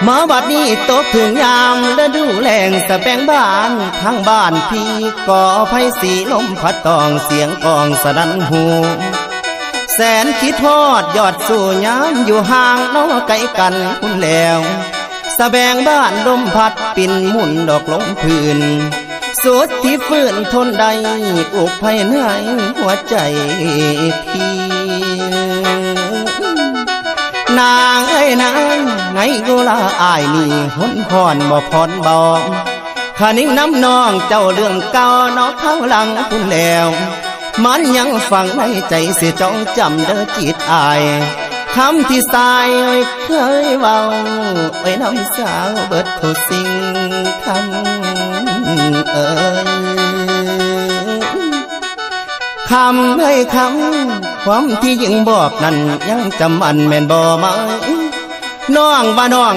ມາບັດນີ້ຕົກເຖິງຍາມລະດູແລ້ງ ສະແປງບ້ານທາງບ້ານພີ່ ກໍໄພສີລົມພັດຕ້ອງ ສຽງກ້ອງສະໜັ່ນຫູ ແສນຄິດຮອດຍອດສູ່ຍາມຢູ່ຫ່າງເນາະ ໄກກັນພຸ້ນແລ້ວ ສະແບງບ້ານລົມພັດປິ່ນໝຸ່ນດອກລົງພື້ນ ສຸດທີ່ຟື້ນທົນໄດ້ ອຸກໄພໃນຫົວໃຈພີ່ ນາງເອີຍນາງ ໃນເວລາອ້າຍນີ້ຫົນຫ້ອນບໍ່ຜ່ອນເບົາ ຄະນຶງນຳນ້ອງເຈົ້າເລື່ອງເກົ່າເນາະ ຄາວຫຼັງພຸ້ນແລ້ວ ມັນຍັງຝັງໃນໃຈ ຊິຈ້ອງຈຳເດີຈິດອ້າຍ ຄຳທີ່ຊາຍເຄີຍເວົ້າ ໄວ້ນຳສາວເບິດທຸກສິ່ງ ຄຳເອີຍ ຄຳເອີຍ ຄຳ ຄວາມທີ່ຍິງບອກນັ້ນ ຍັງຈຳໝັ້ນແມ່ນບໍ່ໄໝ? ນ້ອງວ່ານ້ອງ